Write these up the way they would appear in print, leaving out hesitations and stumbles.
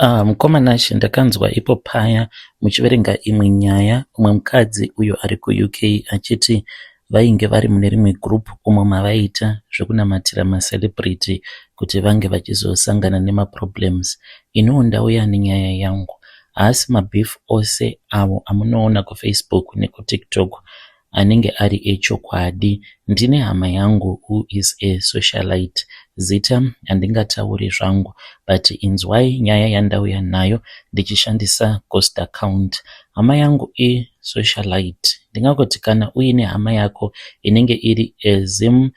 Mukoma Nashe, ndakanzwa ipo paya muchiverenga imwe nyaya, umwe mukadzi uyo ari kuUK achiti vainge vari mune rimwe group umo mavaiita zvekunamatira macelebrity kuti vange vachizosangana nemaproblems. Iniwo ndauya nenyaya yangu. Haasi mabeef ose avo amunoona kuFacebook nekuTikTok anenge ari echokwadi. Ndine hama yangu who is a socialite. Zita handingatauri zvangu but inzwai nyaya yandauya nayo ndichishandisa ghost account. Hama yangu isocialite. Ndingangoti kana uine hama yako inenge iri a Zim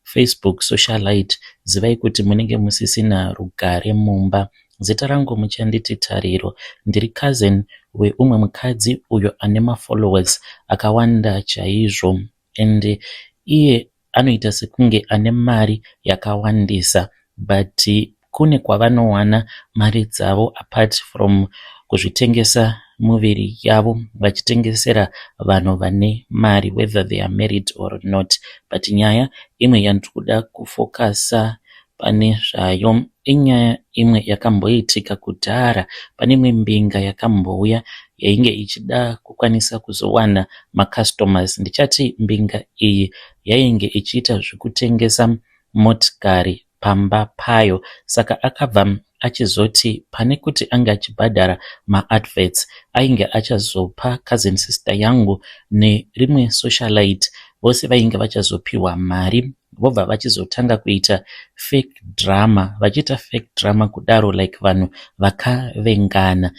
Facebook socialite zivai kuti munenge musisina rugare mumba. Zita rangu muchanditi Tariro. Ndiri cousin weumwe mukadzi uyo ane mafollowers akawanda chaizvo and iye anoita sekunge ane mari yakawandisa but kune kwavanowana mari dzavo apart from kuzvitengesa muviri yavo vachitengesera vanhu vane mari whether they are married or not. But nyaya imwe yandiri kuda kufokasa pane zvayo inyaya imwe yakamboitika kudhara. Pane imwe mbinga yakambouya yainge ichida kukwanisa kuzowana macustomers. Ndichati mbinga iyi yainge ichiita zvekutengesa motikari pamba payo. Saka akabva achizoti pane kuti ange achibhadhara maadverts ainge achazopa cousin sister yangu nerimwe socialite vose vainge vachazopiwa mari vobva vachizotanga kuita fake drama, vachiita fake drama kudaro like vanhu vakavengana.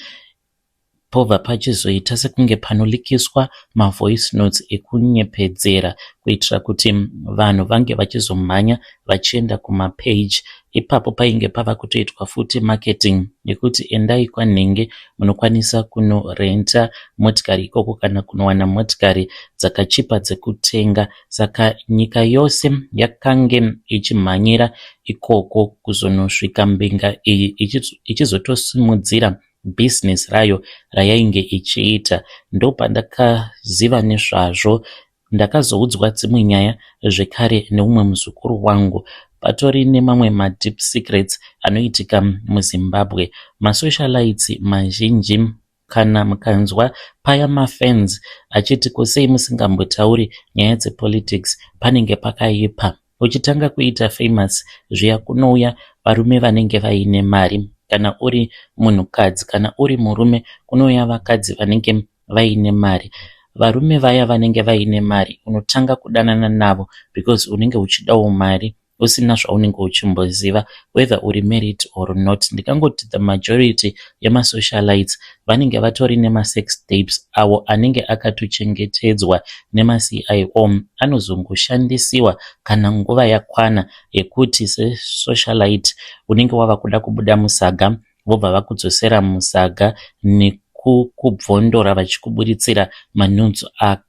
Pobva pachizoita sekunge panolikiswa mavoice notes ekunyepedzera kuitira kuti vanhu vange vachizomhanya vachienda kumapage. Ipapo painge pava kutoitwa futi marketing yekuti endai kwanhenge munokwanisa kunorenta motikari ikoko kana kunowana motikari dzakachipa dzekutenga. Saka nyika yose yakange ichimhanyira ikoko kuzonosvika mbinga iyi ichizotosimudzira bhizinesi rayo rayainge ichiita. Ndopandakaziva nezvazvo. Ndakazoudzwa dzimwe nyaya zvekare neumwe muzukuru wangu. Patori nemamwe madeep secrets anoitika muZimbabwe. Masocialites mazhinji kana mukanzwa paya mafans achiti ko sei musingambotauri nyaya dzepolitics panenge pakaipa. Uchitanga kuita famous zviya kunouya varume vanenge vaine mari. Kana uri munhukadzi kana uri murume kunouya vakadzi vanenge vaine mari. Varume vaya vanenge vaine mari unotanga kudanana navo because unenge uchidawo mari usina zvaunenge uchimboziva whether uri married or not. Ndingangoti the majority yemasocialites vanenge vatori nemasex tapes avo anenge akatochengetedzwa nemaCIO anozongoshandisiwa kana nguva yakwana yekuti sesocialite unenge wava kuda kubuda musaga vobva vakudzosera musaga nekukubvondora vachikuburitsira manudes ako.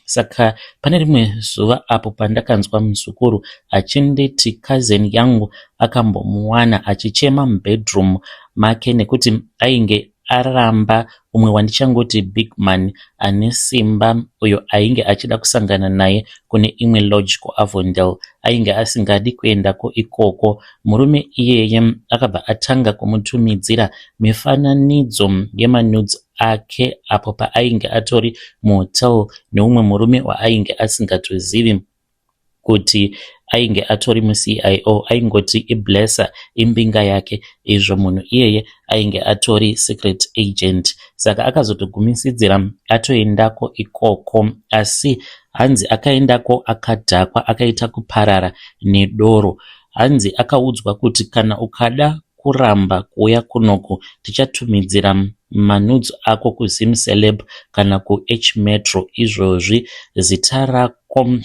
Saka pane rimwe zuva apo pandakanzwa muzukuru achinditi cousin yangu akambomuwana achichema mubedroom make nekuti ainge aramba umwe wandichangoti big man ane simba uyo ainge achida kusangana naye kune imwe lodge kuAvondale. Ainge asingadi kuendako ikoko. Murume iyeye akabva atanga kumutumidzira mifananidzo yemanudes ake apo paainge atori muhotel neumwe murume waainge asingatozivi kuti ainge atori muCIO. Aingoti iblesser imbinga yake izvo munhu iyeye ainge atori secret agent. Saka akazotogumisidzira atoendako ikoko asi hanzi akaendako akadhakwa akaita kuparara nedoro. Hanzi akaudzwa kuti kana ukada kuramba kuuya kunoku tichatumidzira manudes ako kuZim Celeb kana kuH Metro. Izvozvi zita rako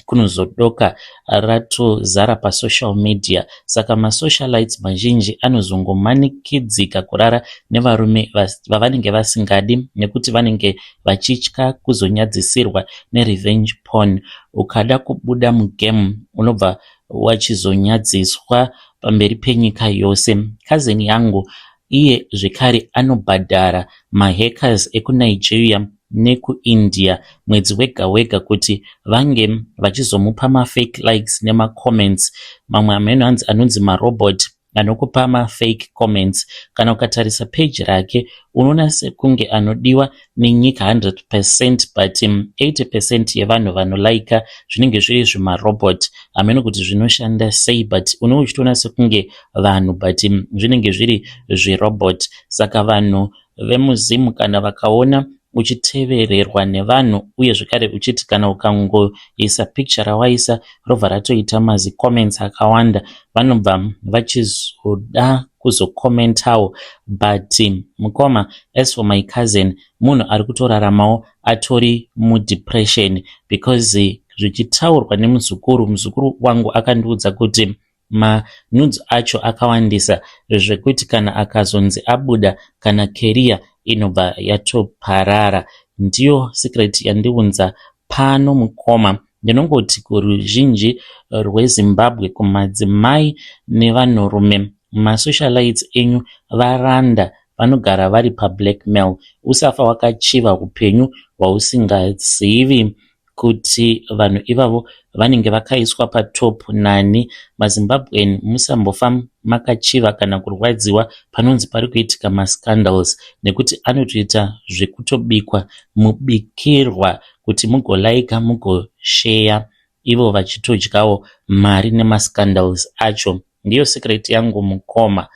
kunozodoka ratozara pasocial media. Saka masocialites mazhinji anozongomanikidzika kurara nevarume vavanenge vasingadi nekuti vanenge vachitya kuzonyadzisirwa nerevenge porn. Ukada kubuda mugame unobva wachizonyadziswa pamberi penyika yose. Cousin yangu iye zvekare anobhadhara mahackers ekuNigeria nekuIndia mwedzi wega wega kuti vange vachizomupa mafake likes nemacomments. Mamwe ameno hanzi anonzi marobot. Anokupa mafake comments. Kana ukatarisa page rake unoona sekunge anodiwa nenyika 100%, but 80% yevanhu vanolaika zvinenge zviri zvimarobot. Hameno kuti zvinoshanda sei, but unenge uchitoona sekunge vanhu, but zvinenge zviri zvirobot. Saka vanhu vemuZim kana vakaona uchitevererwa nevanhu, uye zvekare uchiti kana ukangoisa picture rawaisa robva ratoita mazicomments akawanda, vanobva vachizoda kuzokomentawo. But mukoma, as for my cousin, munhu ari kutoraramawo atori mudepression, because zvichitaurwa nemuzukuru, muzukuru wangu akandiudza kuti manudes acho akawandisa zvekuti kana akazonzi abuda, kana career inobva yatoparara. Ndiyo secret yandiunza pano, mukoma. Ndinongoti kuruzhinji rweZimbabwe, kumadzimai nevanhurume, masocialites enyu varanda vanogara vari pablackmail. Usafa wakachiva upenyu hwausingazivi kuti vanhu ivavo vanenge vakaiswa patop nani. MaZimbabwean, musambofa makachiva kana kurwadziwa panonzi pari kuitika mascandals, nekuti anotoita zvekutobikwa mubikirwa kuti mugolaika, mugosheya, ivo vachitodyawo mari nemascandals acho. Ndiyo secret yangu, mukoma.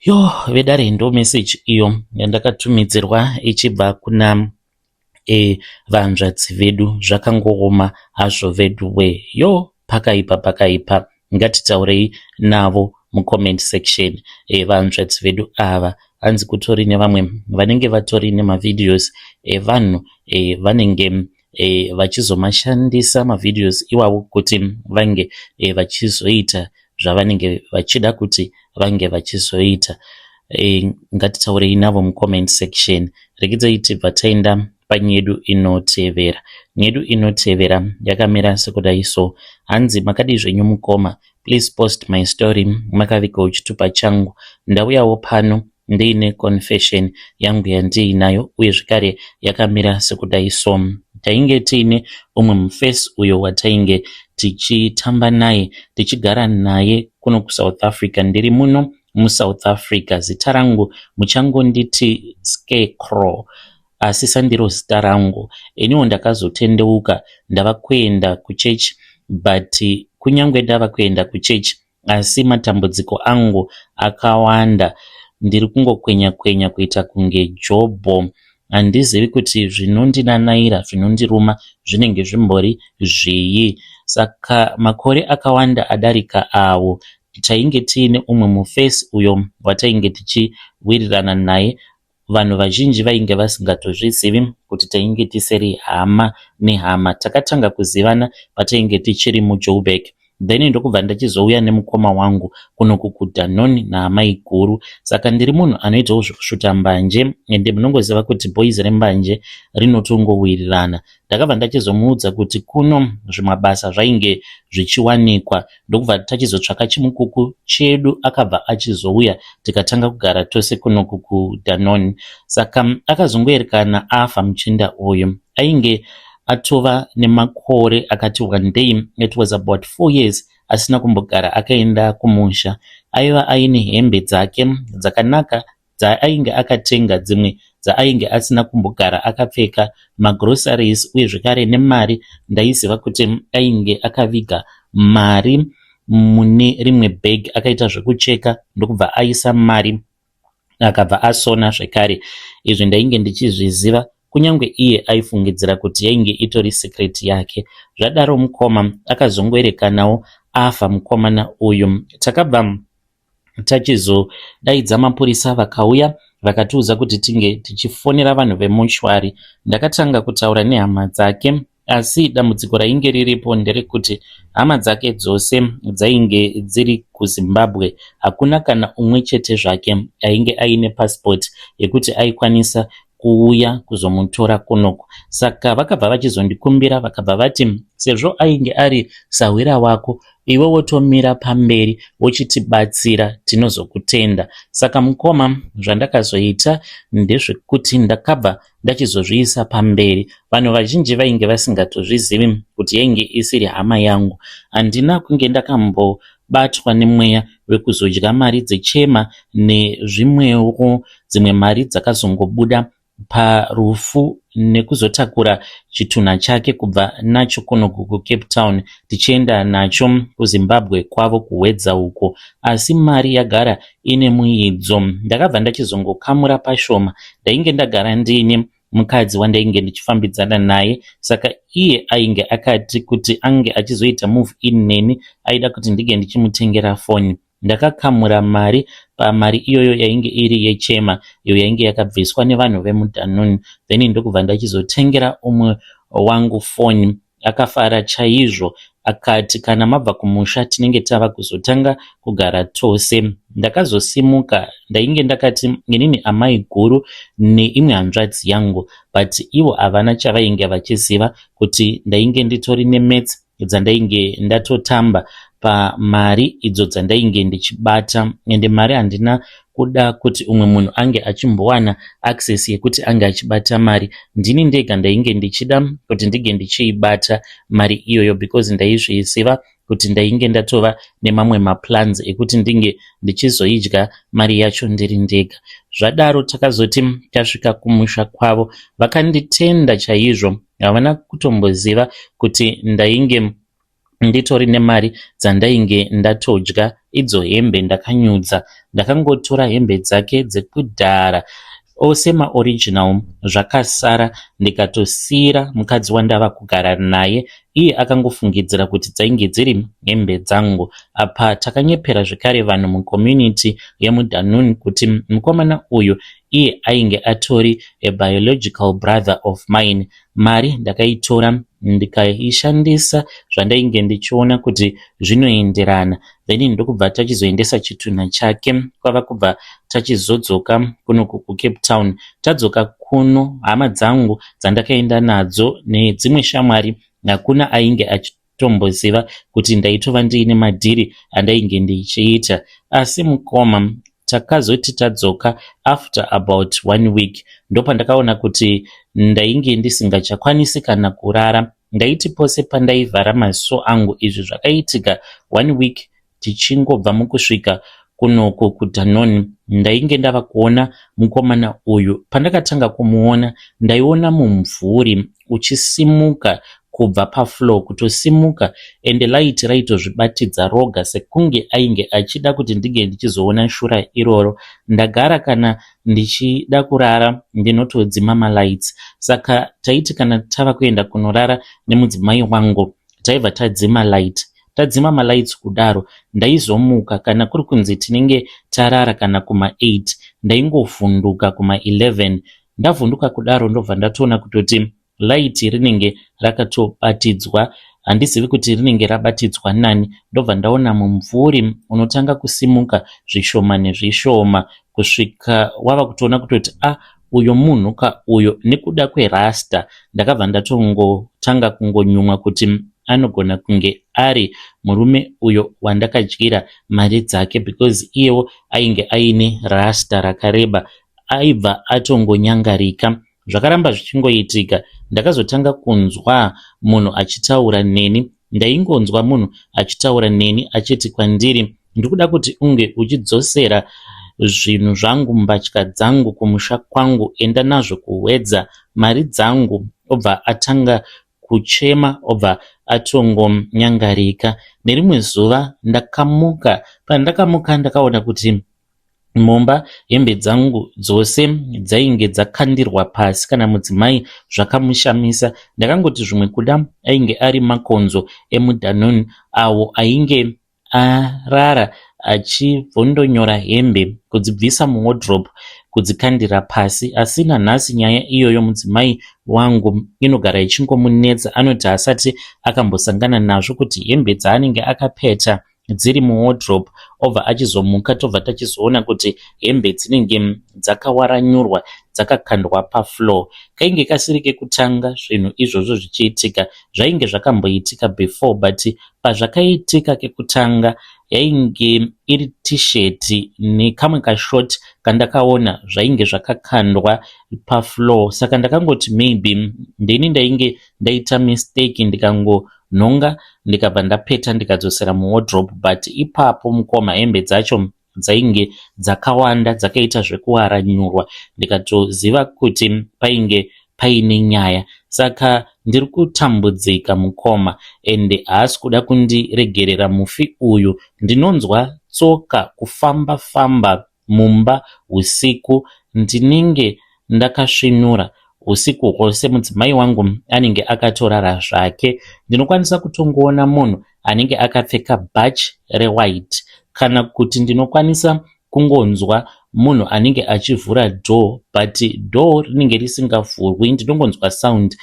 Yo vedare, ndo message iyo yandakatumidzirwa ichibva kuna vanzvadzi vedu. Zvakangooma hazvo vedu we. Yo, pakaipa, pakaipa. Ngatitaurei navo mucomment section. Vanzvadzi vedu ava, hanzi kutori nevamwe vanenge vatori nemavideos evanhu, vanenge vachizomashandisa mavideos iwavo kuti vange vachizoita zvavanenge vachida kuti vange vachizoita. Ngatitaurei navo mucomment section. Regedzai tibva taenda panyedu inotevera. Nyedu inotevera yakamira sekudai so. Hanzi, "Makadii zvenyu mukoma? Please post my story makavigawo chitupa changu. Ndauyawo pano ndiine confession yangu yandiinayo, uye zvekare yakamira sekudai so. Tainge tiine umwe mufesi uyo watainge tichitamba naye, tichigara naye kuno kuSouth Africa. Ndiri muno muSouth Africa. Zita rangu muchangonditi Scarecrow, asi sandiro zita rangu. Iniwo ndakazotendeuka, ndava kuenda kuchechi, but kunyange ndava kuenda kuchechi, asi matambudziko angu akawanda. Ndiri kungokwenya kwenya kuita kunge Jobho. Handizivi kuti zvinondinanaira, zvinondiruma zvinenge zvimbori zvii. Saka makore akawanda adarika awo, tainge tiine umwe mufesi uyo watainge tichiwirirana naye. Vanhu vazhinji vainge vasingatozvizivi kuti tainge tisiri hama nehama. Takatanga kuzivana patainge tichiri muJoburg, then ndokubva ndachizouya nemukoma wangu kunoku kuDanoni naamai guru. Saka ndiri munhu anoitawo zvekusvuta mbanje, ende munongoziva kuti boys rembanje rinotongowirirana. Ndakabva ndachizomuudza kuti kuno zvimabasa zvainge zvichiwanikwa, ndokubva tachizotsvaka chimukuku chedu. Akabva achizouya, tikatanga kugara tose kunoku kuDanoni. Saka akazongoerekana afa muchinda uyu. Ainge atova nemakore akati wandei, it was about 4 years asina kumbogara akaenda kumusha. Aiva aine hembe dzake dzakanaka dzaainge akatenga, dzimwe dzaainge asina kumbogara akapfeka, magroceries, uye zvekare nemari. Ndaiziva kuti ainge akaviga mari mune rimwe bhegi, akaita zvekucheka ndokubva aisa mari, akabva asona zvekare. Izvi ndainge ndichizviziva, kunyange iye aifungidzira kuti yainge itori secret yake. Zvadaro mukoma, akazongoerekanawo afa mukomana uyu. Takabva tachizodaidza mapurisa, vakauya vakatiudza kuti tinge tichifonera vanhu vemushwari. Ndakatanga kutaura nehama dzake, asi dambudziko rainge riripo nderekuti hama dzake dzose dzainge dziri kuZimbabwe. Hakuna kana umwe chete zvake ainge aine pasipoti yekuti aikwanisa kuuya kuzomutora kunoku. Saka vakabva vachizondikumbira, vakabva vati, sezvo ainge ari sahwira wako, iwe wotomira pamberi wochitibatsira, tinozokutenda. Saka mukoma, zvandakazoita ndezvekuti ndakabva ndachizozviisa pamberi. Vanhu vazhinji vainge vasingatozvizivi kuti yainge isiri hama yangu. Handina kunge ndakambo Ndakazobatwa nemweya wekuzodya mari dzechema nezvimwewo dzimwe mari dzakazongobuda parufu nekuzotakura chitunha chake kubva nacho kuno kuCape Town tichienda nacho kuZimbabwe kwavo kuHwedza uko. Asi mari yagara ine muidzo. Ndakabva ndachizongokamura pashoma. Ndainge ndagara ndiine mukadzi wandainge ndichifambidzana naye saka iye ainge akati kuti ange achizoita move in neni aida kuti ndinge ndichimutengera foni. Ndakakamura mari pamari iyoyo yainge iri yechema iyo yainge yakabviswa nevanhu vemuDanun then ndokubva ndachizotengera umwe wangu foni. Akafara chaizvo akati kana mabva kumusha tinenge tava kuzotanga kugara tose. Ndakazosimuka ndainge ndakati inini amai guru neimwe hanzvadzi yangu but ivo havana chavainge vachiziva kuti ndainge nditori nemaths dzandainge ndatotamba pamari idzo dzandainge ndichibata ende mari handina kuda kuti umwe munhu ange achimbowana access yekuti ange achibata mari. Ndini ndega ndainge ndichida kuti ndinge ndichiibata mari iyoyo because ndaizviziva kuti ndainge ndatova nemamwe maplans ekuti ndinge ndichizoidya mari yacho ndiri ndega. Zvadaro takazoti tasvika kumusha kwavo vakanditenda chaizvo havana kutomboziva kuti ndainge nditori nemari dzandainge ndatodya idzo hembe ndakanyudza. Ndakangotora hembe dzake dzekudhara ose maoriginal zvakasara ndikatosiira mukadzi wandava kugara naye iye akangofungidzira kuti dzainge dziri hembe dzangu. Apa takanyepera zvekare vanhu mucommunity yemuDanun kuti mukomana uyu iye ainge atori a biological brother of mine. Mari ndakaitora ndikaishandisa zvandainge ndichiona kuti zvinoenderana then ndokubva tachizoendesa chitunha chake kwava kubva tachizodzoka kuno kuCape Town. Tadzoka kuno hama dzangu dzandakaenda nadzo nedzimwe shamwari hakuna ainge achitomboziva kuti ndaitova ndiine madhiri andainge ndichiita. Asi mukoma takazoti tadzoka after about one week ndopandakaona kuti ndainge ndisingachakwanisi kana kurara. Ndaiti pose pandaivhara maziso angu izvi zvakaitika one week tichingobva mukusvika kunoko kuDanone ndainge ndava kuona mukomana uyu. Pandakatanga kumuona ndaiona mumvuri uchisimuka kubva pafloor kutosimuka ende light raitozvibatidza roga sekunge ainge achida kuti ndinge ndichizoona shura iroro. Ndagara kana ndichida kurara ndinotodzima malights saka taiti kana tava kuenda kunorara nemudzimai wangu taibva tadzima light. Tadzima malights kudaro ndaizomuka kana kuri kunzi tinenge tarara kana kuma8 ndaingovhunduka kuma11. Ndavhunduka kudaro ndobva ndatoona kutoti light rinenge rakatobatidzwa handizivi kuti rinenge rabatidzwa nani ndobva ndaona mumvuri unotanga kusimuka zvishoma nezvishoma kusvika wava kutoona kutoti a uyo munhu ka uyo nekuda kwerasta ndakabva ndatongotanga kungonyumwa kuti anogona kunge ari murume uyo wandakadyira mari dzake because iyewo ainge aine rasta rakareba aibva atongonyangarika. Zvakaramba zvichingoitika ndakazotanga kunzwa munhu achitaura neni. Ndaingonzwa munhu achitaura neni achiti kwandiri ndikuda kuti unge uchidzosera zvinhu zvangu mbatya dzangu kumusha kwangu enda nazvo kuHwedza mari dzangu obva atanga kuchema obva atongonyangarika. Nerimwe zuva ndakamuka pandakamuka ndakaona kuti mumba hembe dzangu dzose dzainge dzakandirwa pasi kana mudzimai zvakamushamisa. Ndakangoti zvimwe kuda ainge ari makonzo emuDanone awo ainge arara achibvondonyora hembe kudzibvisa muwardrobe kudzikandira pasi. Asi nanhasi nyaya iyoyo mudzimai wangu inogara ichingomunetsa anoti haasati akambosangana nazvo kuti hembe dzaanenge akapeta dziri muwardrobe obva achizomuka tobva tachizoona kuti hembe dzinenge dzakawaranyurwa dzakakandwa pafloor. Kainge kasiri kekutanga zvinhu izvozvo zvichiitika zvainge zvakamboitika before but pazvakaitika kekutanga yainge iri tisheti nekamwe kashort kandakaona zvainge zvakakandwa pafloor saka ndakangoti maybe ndini ndainge ndaita mistake ndikangonhonga. Ndakazodzinhonga ndikabva ndapeta ndikadzosera muwardrobe but ipapo mukoma hembe dzacho dzainge dzakawanda dzakaita zvekuwaranyurwa ndikatoziva kuti painge paine nyaya saka ndiri kutambudzika mukoma ende haasi kuda kundiregerera mufi uyu ndinonzwa tsoka kufamba famba mumba husiku ndinenge ndakasvinura husiku hwose mudzimai wangu anenge akatorara zvake ndinokwanisa kutongoona munhu anenge akapfeka bhachi rewhite kana kuti ndinokwanisa kungonzwa munhu anenge achivhura door but door rinenge risingavhurwi ndinongonzwa sound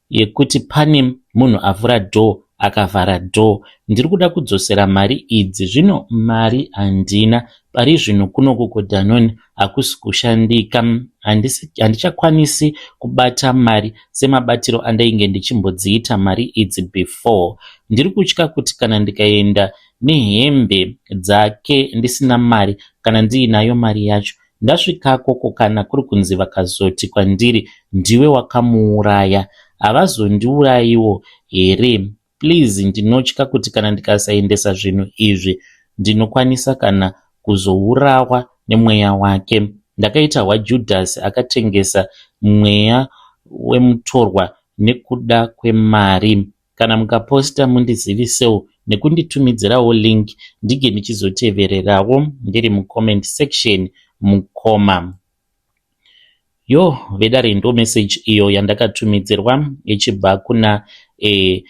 yekuti pane munhu avhura door akavhara door ndiri kuda kudzosera mari idzi zvino mari handina pari zvino kunoku kuDanone hakusi kushandika handichakwanisi kubata mari semabatiro andainge ndichimbodziita mari idzi before ndiri kutya kuti kana ndikaenda nehembe dzake ndisina mari kana ndiinayo mari yacho ndasvikako kana kuri kunzi vakazoti kwandiri ndiwe wakamuuraya havazondiurayiwo here please ndinotya kuti kana ndikasaendesa zvinhu izvi ndinokwanisa kana kuzourawa nemweya wake ndakaita hwaJudhasi akatengesa mweya wemutorwa nekuda kwemari kana mukaposta mundizivisewo nekunditumidzirawo link ndinge ndichizotevererawo ndiri mucomment section mukoma yo vedare ndo message iyo yandakatumidzirwa ichibva kuna e,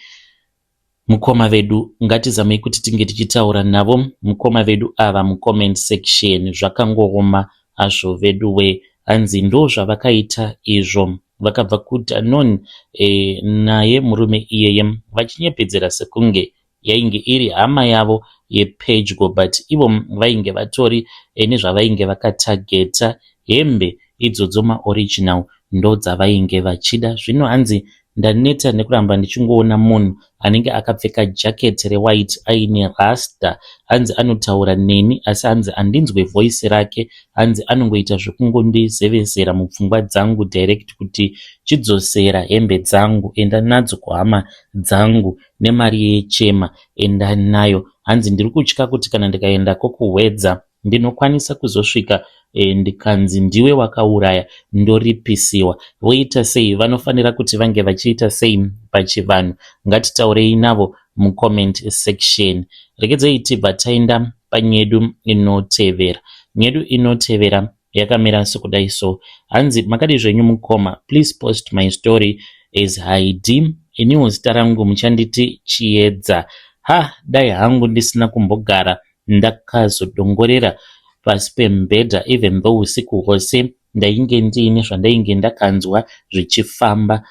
mukoma vedu ngatizamei kuti tinge tichitaura navo mukoma vedu ava mucomment section zvakangooma hazvo vedu we hanzi ndo zvavakaita izvo vakabva kuDanone e, naye murume iyeye vachinyepedzera sekunge yainge iri hama yavo yepedyo but ivo vainge vatori e, nezvavainge vakatageta hembe idzodzo maoriginal ndo dzavainge vachida zvino hanzi ndaneta nekuramba ndichingoona munhu anenge akapfeka jacket rewhite aine rasta hanzi anotaura neni asi hanzi handinzwe voice rake hanzi anongoita zvekungondizevezera mupfungwa dzangu direct kuti chidzosera hembe dzangu enda nadzo kuhama dzangu nemari yechema enda nayo hanzi ndiri kutya kuti kana ndikaendako kuhwedza ndinokwanisa kuzosvika e, ndikanzi ndiwe wakauraya ndoripisiwa voita sei vanofanira kuti vange vachiita sei pachivanhu ngatitaurei navo mucomment section regedzei tibva taenda panyedu inotevera nyedu inotevera yakamira sekudai so hanzi makadi zvenyu mukoma please post my story as Heidi iniwo zita rangu muchanditi Chiedza ha dai hangu ndisina kumbogara ndakazodongorera pasi pemubhedha even though usiku hwose ndainge ndiine zvandainge ndakanzwa zvichifamba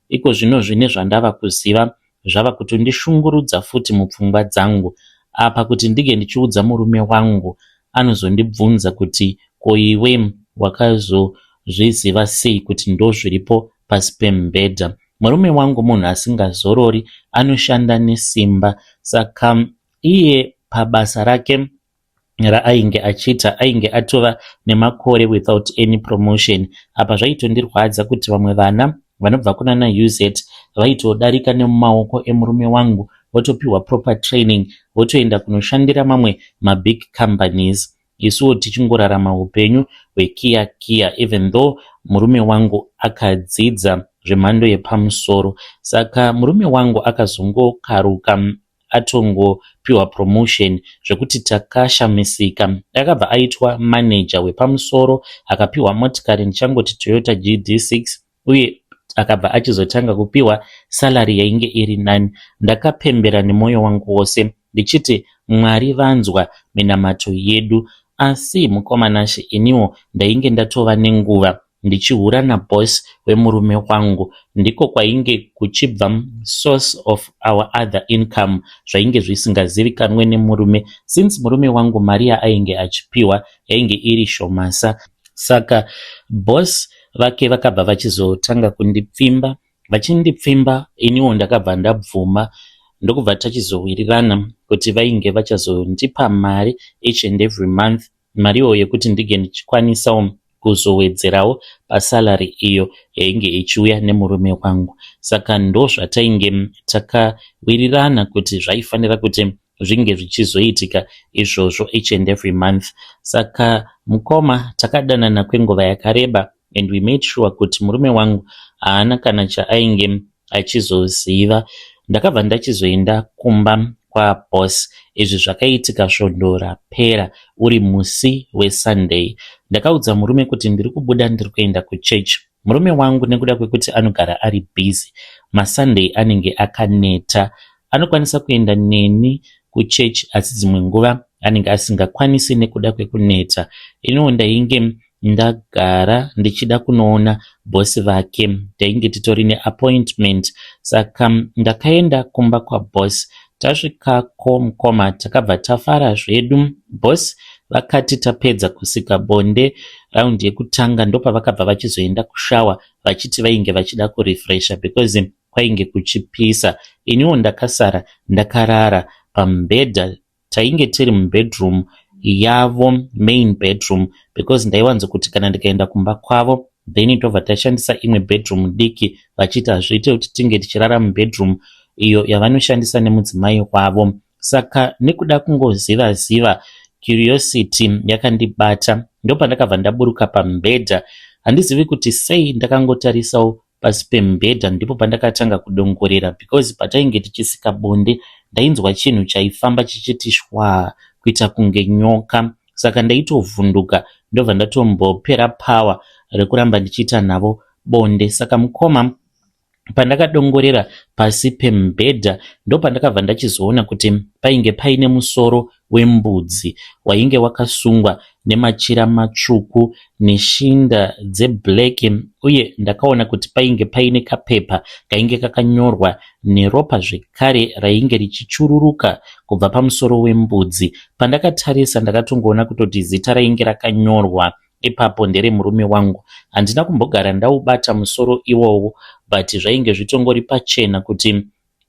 iko zvino zvine zvandava kuziva zvava kutondishungurudza futi mupfungwa dzangu apa kuti ndinge ndichiudza murume wangu anozondibvunza kuti ko iwe wakazozviziva sei kuti ndo zviripo pasi pemubhedha murume wangu munhu asingazorori anoshanda nesimba saka iye pabasa rake raainge achiita ainge atova nemakore without any promotion apa zvaitondirwadza kuti vamwe vana vanobva kunana UZ vaitodarika nemumaoko emurume wangu votopiwa proper training votoenda kunoshandira mamwe mabig companies isuwo tichingorarama upenyu hwekiya kiya even though murume wangu akadzidza zvemhando yepamusoro saka murume wangu akazongokaruka atongopiwa promotion zvekuti takashamisika akabva aitwa manager wepamusoro akapiwa motikari ndichangoti Toyota GD6 uye akabva achizotanga kupiwa salary yainge iri nani ndakapembera nemwoyo wangu wose ndichiti mwari vanzwa minamato yedu asi mukoma Nashe iniwo ndainge ndatova nenguva ndichihura naboss wemurume wangu ndiko kwainge kuchibva source of our other income zvainge zvisingazivikanwe nemurume since murume wangu mari yaainge achipiwa yainge iri shomasa saka boss vake vakabva vachizotanga kundipfimba vachindipfimba iniwo ndakabva ndabvuma ndokubva tachizowirirana kuti vainge vachazondipa mari each and every month mariwo yekuti ndinge ndichikwanisawo. kuzowedzerawo pasalary iyo yainge ichiuya nemurume wangu. Saka ndozvatainge takawirirana kuti zvaifanira kuti zvinge zvichizoitika izvozvo each and every month. Saka mukoma, takadanana kwenguva yakareba and we made sure kuti murume wangu haana kana chaainge achizoziva. Ndakabva ndachizoenda kumba kwaboss. Izvi zvakaitika svondo rapera, uri musi weSunday. Ndakaudza murume kuti ndiri kubuda, ndiri kuenda kuchechi. Murume wangu, nekuda kwekuti anogara ari busy, maSunday anenge akaneta, anokwanisa kuenda neni kuchechi, asi dzimwe nguva anenge asingakwanisi nekuda kwekuneta. Iniwo ndainge ndagara ndichida kunoona bhosi vake, tainge titori neappointment, saka ndakaenda kumba kwaboss. Tasvikako mukoma, takabva tafara zvedu. Boss vakati tapedza kusika bonde round yekutanga, ndopavakabva vachizoenda kushower, vachiti vainge vachida kurefresha because kwainge kuchipisa. Iniwo ndakasara ndakarara pamubhedha. Tainge tiri mubedroom yavo, main bedroom, because ndaiwanzokuti kana ndikaenda kumba kwavo, then tobva tashandisa imwe bedroom diki, vachiti hazviite kuti tinge tichirara mubedroom iyo yavanoshandisa nemudzimai wavo. Saka nekuda kungoziva ziva, curiosity yakandibata, ndopandakabva ndaburuka pamubhedha. Handizivi kuti sei, ndakangotarisawo pasi pemubhedha, ndipo pandakatanga kudongorera, because patainge tichisika bonde ndainzwa chinhu chaifamba chichiti shwa, kuita kunge nyoka. Saka ndaitovhunduka, ndobva ndatombopera power rekuramba ndichiita navo bonde. Saka mukoma, pandakadongorera pasi pemubhedha, ndopandakabva ndachizoona kuti painge paine musoro wembudzi wainge wakasungwa nemachira matsvuku neshinda dzeblack, uye ndakaona kuti painge paine kapepa kainge kakanyorwa neropa zvekare rainge richichururuka kubva pamusoro wembudzi. Pandakatarisa, ndakatongoona kutoti zita rainge rakanyorwa ipapo nderemurume wangu. Handina kumbogara ndaubata musoro iwowo, but zvainge zvitongori pachena kuti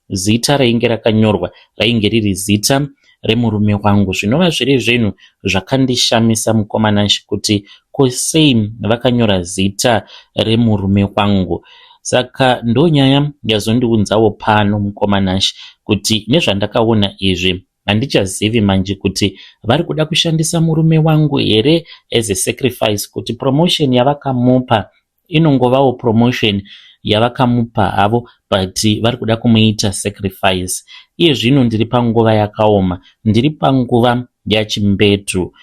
zita rainge rakanyorwa rainge riri zita remurume wangu, zvinova zviri zvinhu zvakandishamisa, mukoma Nashe, kuti ko sei vakanyora zita remurume wangu. Saka ndonyaya yazondiunzawo pano, mukoma Nashe, kuti nezvandakaona izvi, handichazivi manje kuti vari kuda kushandisa murume wangu here as a sacrifice, kuti promotion yavakamupa inongovawo promotion yavakamupa havo, but vari kuda kumuita sacrifice. Iye zvino ndiri panguva yakaoma, ndiri panguva yachimbetu.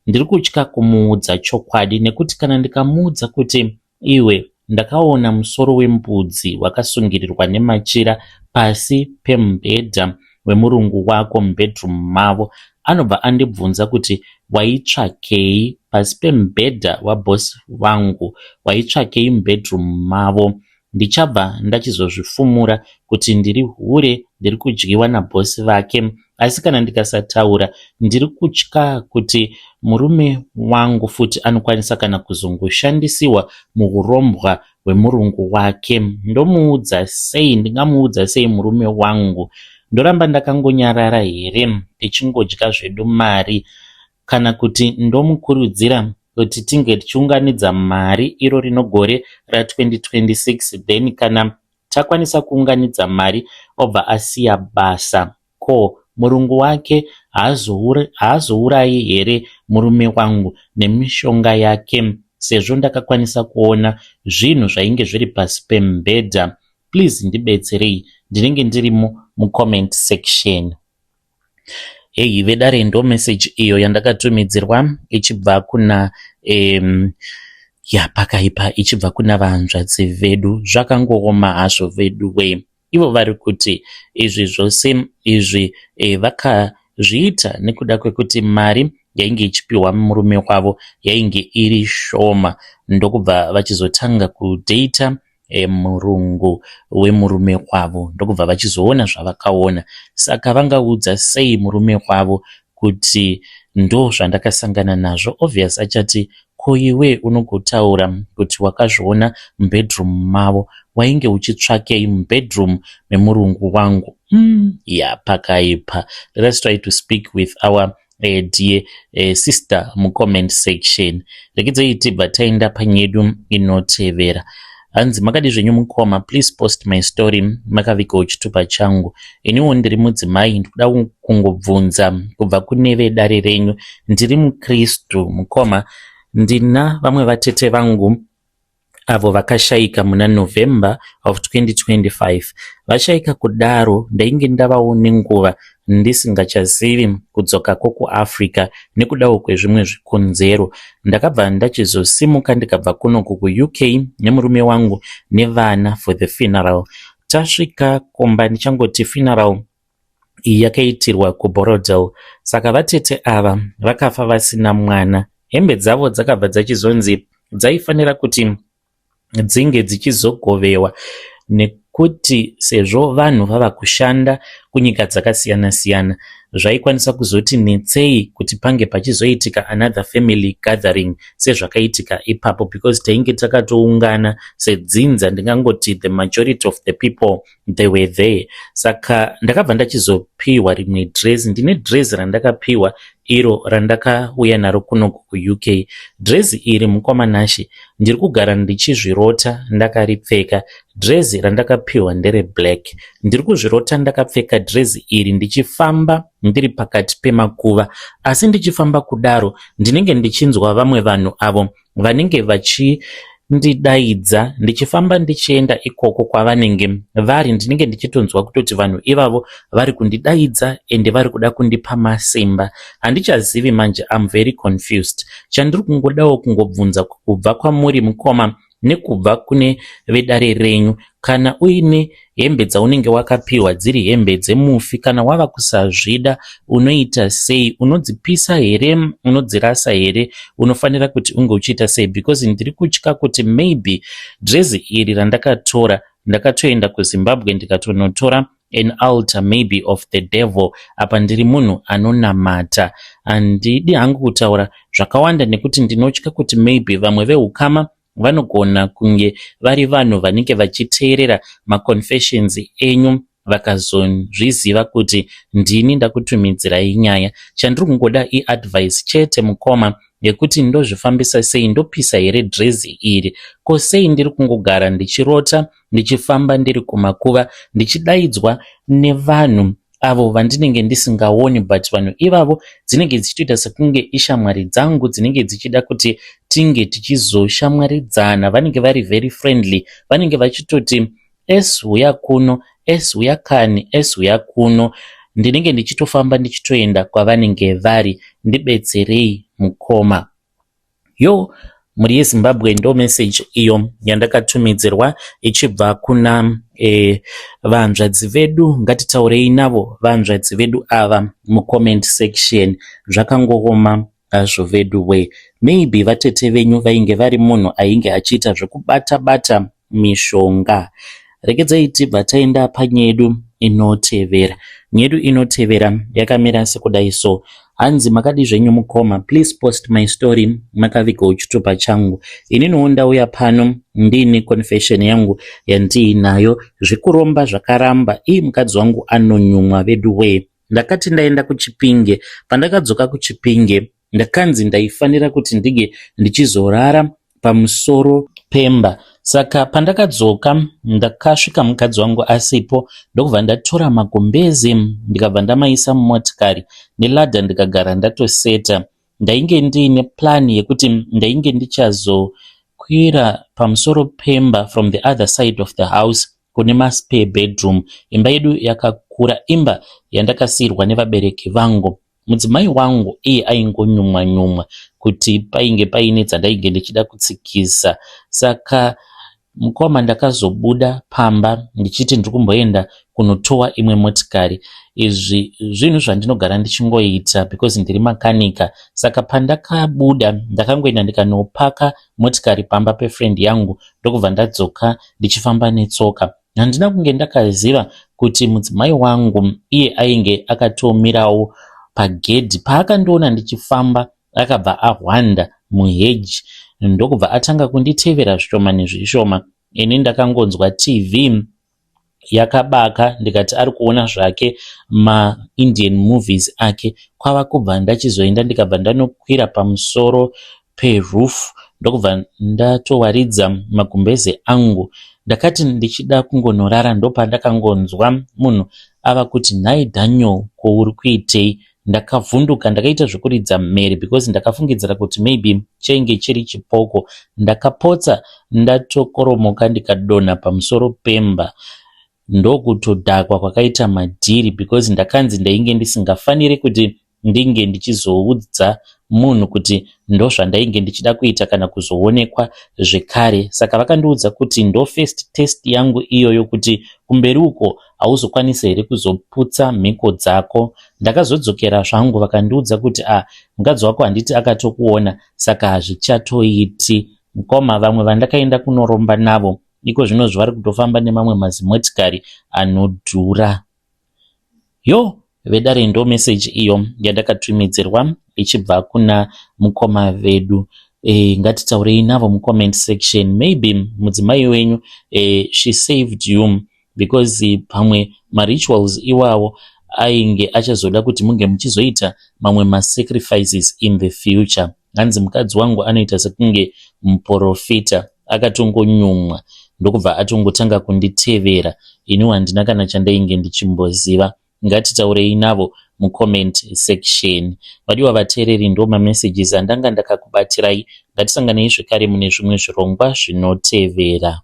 Ndiri kutya kumuudza chokwadi, nekuti kana ndikamuudza kuti iwe, ndakaona musoro wembudzi wakasungirirwa nemachira pasi pemubhedha wemurungu wako mubedroom mavo, anobva andibvunza kuti waitsvakei pasi pemubhedha waboss vangu, waitsvakei mubedroom mavo. Ndichabva ndachizozvifumura kuti ndiri hure, ndiri kudyiwa nabhosi vake. Asi kana ndikasataura, ndiri kutya kuti murume wangu futi anokwanisa kana kuzongoshandisiwa muurombwa hwemurungu wake. Ndomuudza sei? Ndingamuudza sei murume wangu? Ndoramba ndakangonyarara here, tichingodya zvedu mari, kana kuti ndomukurudzira kuti tinge tichiunganidza mari iro rino gore ra2026, then kana takwanisa kuunganidza mari obva asiya basa? Ko murungu wake haazourayi here murume wangu nemishonga yake, sezvo ndakakwanisa kuona zvinhu zvainge zviri pasi pemubhedha? Please ndibetserei, ndinenge ndirimo mucomment section. Hei vedare, ndo message iyo yandakatumidzirwa ichibva kuna ya pakaipa, ichibva kuna vanzvadzi vedu. Zvakangooma hazvo vedu we. Ivo vari kuti izvi zvose izvi vakazviita nekuda kwekuti mari yainge ichipiwa murume wavo yainge iri shoma, ndokubva vachizotanga kudheita murungu wemurume wavo, ndokubva vachizoona zvavakaona. Saka vangaudza sei murume wavo kuti ndo zvandakasangana nazvo? Obvious achati, ko iwe unogotaura kuti wakazviona mubedroom mavo, wainge uchitsvakei mubedroom memurungu wangu? Ya, pakaipa. Let us try to speak with our Dear sister mucomment section. Regedzai tibva taenda panyedu inotevera. Hanzi, "Makadi zvenyu mukoma? Please post my story, makavigawo chitupa changu. Iniwo ndiri mudzimai, ndikuda kungobvunza kubva kune vedare renyu. Ndiri mukristu mukoma. Ndina vamwe vatete vangu avo vakashayika muna November of 2025. Vashayika kudaro, ndainge ndavawo nenguva ndisingachazivi kudzoka kwokuAfrica nekudawo kwezvimwe zvikonzero. Ndakabva ndachizosimuka ndikabva kunoku kuUK nemurume wangu nevana for the funeral. Tasvika kumba, ndichangoti funeral iyi yakaitirwa kuBorrowdale. Saka vatete ava vakafa vasina mwana. Hembe dzavo dzakabva dzachizonzi dzaifanira kuti dzinge dzichizogovewa, nekuti sezvo vanhu vava kushanda kunyika dzakasiyana-siyana, zvaikwanisa kuzoti netsei kuti pange pachizoitika another family gathering sezvakaitika ipapo, because tainge takatoungana sedzinza. Ndingangoti the majority of the people, they were there. Saka ndakabva ndachizopiwa rimwe dress. Ndine dress randakapiwa iro randakauya naro kunoku kuUK. Dress iri, mukoma Nashe, ndiri kugara ndichizvirota ndakaripfeka. Dress randakapiwa ndereblack. Ndiri kuzvirota ndakapfeka dress iri ndichifamba ndiri pakati pemakuva, asi ndichifamba kudaro ndinenge ndichinzwa vamwe vanhu avo vanenge vachindidaidza. Ndichifamba ndichienda ikoko kwavanenge vari, ndinenge ndichitonzwa kutoti vanhu ivavo vari kundidaidza ende vari kuda kundipa masimba. Handichazivi manje, am very confused. Chandiri kungodawo kungobvunza kubva kwamuri mukoma nekubva kune vedare renyu, kana uine hembe dzaunenge wakapiwa dziri hembe dzemufi, kana wava kusazvida unoita sei? Unodzipisa here? Unodzirasa here? Unofanira kuti unge uchiita sei? Because ndiri kutya kuti maybe drezi iri randakatora, ndakatoenda kuZimbabwe ndikatonotora an altar maybe of the devil. Apa ndiri munhu anonamata. Handidi hangu kutaura zvakawanda nekuti ndinotya kuti maybe vamwe veukama vanogona kunge vari vanhu vanenge vachiteerera maconfessions enyu, vakazozviziva kuti ndini ndakutumidzirai nyaya. Chandiri kungoda iadvice chete mukoma, yekuti ndozvifambisa sei? Ndopisa here dhirezi iri? Ko sei ndiri kungogara ndichirota ndichifamba ndiri kumakuva, ndichidaidzwa nevanhu avo vandinenge ndisingaoni, but vanhu ivavo dzinenge dzichitoita sekunge ishamwari dzangu, dzinenge dzichida kuti tinge tichizoshamwaridzana? Vanenge vari very friendly, vanenge vachitoti, 'Es, huya kuno. Es, huya kani. Es, huya kuno.' Ndinenge ndichitofamba ndichitoenda kwavanenge vari. Ndibetserei mukoma." Yo, mhuri yeZimbabwe, ndo message iyo yandakatumidzirwa ichibva kuna vanzvadzi vedu. Ngatitaurei navo vanzvadzi vedu ava mucomment section. Zvakangooma hazvo vedu we. Maybe vatete venyu vainge vari munhu ainge achiita zvekubata bata mishonga. Regedzai tibva taenda panyedu inotevera. Nyedu inotevera yakamira sekudai so. Hanzi, "Makadi zvenyu mukoma? Please post my story, makavigawo chitupa changu. Ininiwo ndauya pano ndiine confession yangu yandiinayo. Zvekuromba zvakaramba. Ii, mukadzi wangu anonyumwa vedu wee. Ndakati ndaenda kuChipinge. Pandakadzoka kuChipinge, ndakanzi ndaifanira kuti ndinge ndichizorara pamusoro pemba. Saka pandakadzoka, ndakasvika mukadzi wangu asipo, ndokubva ndatora magumbezi, ndikabva ndamaisa mumotikari neladder, ndikagara ndatoseta. Ndainge ndiine plan yekuti ndainge ndichazokwira pamusoro pemba from the other side of the house kune maspare bedroom. Imba yedu yakakura, imba yandakasiyirwa nevabereki vangu. Mudzimai wangu iye aingonyumwa nyumwa kuti painge paine dzandainge ndichida kutsikisa. Saka mukoma, ndakazobuda pamba ndichiti ndiri kumboenda kunotowa imwe motikari. Izvi zvinhu zvandinogara ndichingoita because ndiri makanika. Saka pandakabuda, ndakangoenda ndikanopaka motikari pamba pefriend yangu, ndokubva ndadzoka ndichifamba netsoka. Handina kunge ndakaziva kuti mudzimai wangu iye ainge akatomirawo pagedhi. Paakandiona ndichifamba, akabva ahwanda muheji, ndokubva atanga kunditevera zvishoma nezvishoma. Ini ndakangonzwa TV. Yakabaka ndikati ari kuona zvake maIndian movies ake. Kwava kubva ndachizoenda ndikabva ndanokwira pamusoro peroof ndokubva ndatowaridza magumbeze angu. Ndakati ndichida kungonorara ndopandakangonzwa munhu ava kuti nhai Daniel ko uri kuitei? Ndakavhunduka ndakaita zvekuridza mhere because ndakafungidzira kuti maybe chainge chiri chipoko. Ndakapotsa ndatokoromoka ndikadonha pamusoro pemba ndokutodhakwa kwakaita madhiri because ndakanzi ndainge ndisingafaniri kuti ndinge ndichizoudza munhu kuti ndozvandainge ndichida kuita kana kuzoonekwa zvekare. Saka vakandiudza kuti ndo first test yangu iyoyo kuti kumberi uko hauzokwanisi here kuzoputsa mhiko dzako. Ndakazodzokera zvangu vakandiudza kuti ah mukadzi wako handiti akatokuona saka hazvichatoiti. Mukoma vamwe vandakaenda kunoromba navo iko zvinozvi vari kutofamba nemamwe mazimotikari anodhura. Yo vedare ndo message iyo yandakatumidzirwa ichibva kuna mukoma vedu. Ngatitaurei navo mucomment section. Maybe mudzimai wenyu she saved you because pamwe marituals iwawo ainge achazoda kuti munge muchizoita mamwe masacrifices in the future. Hanzi mukadzi wangu anoita sekunge muprofita akatongonyumwa ndokubva atongotanga kunditevera iniwo handina kana chandainge ndichimboziva. Ngatitaurei navo mucomment section. Vadiwa vateereri ndo mamessages andanga ndakakubatirai. Ngatisanganei zvekare mune zvimwe zvirongwa zvinotevera.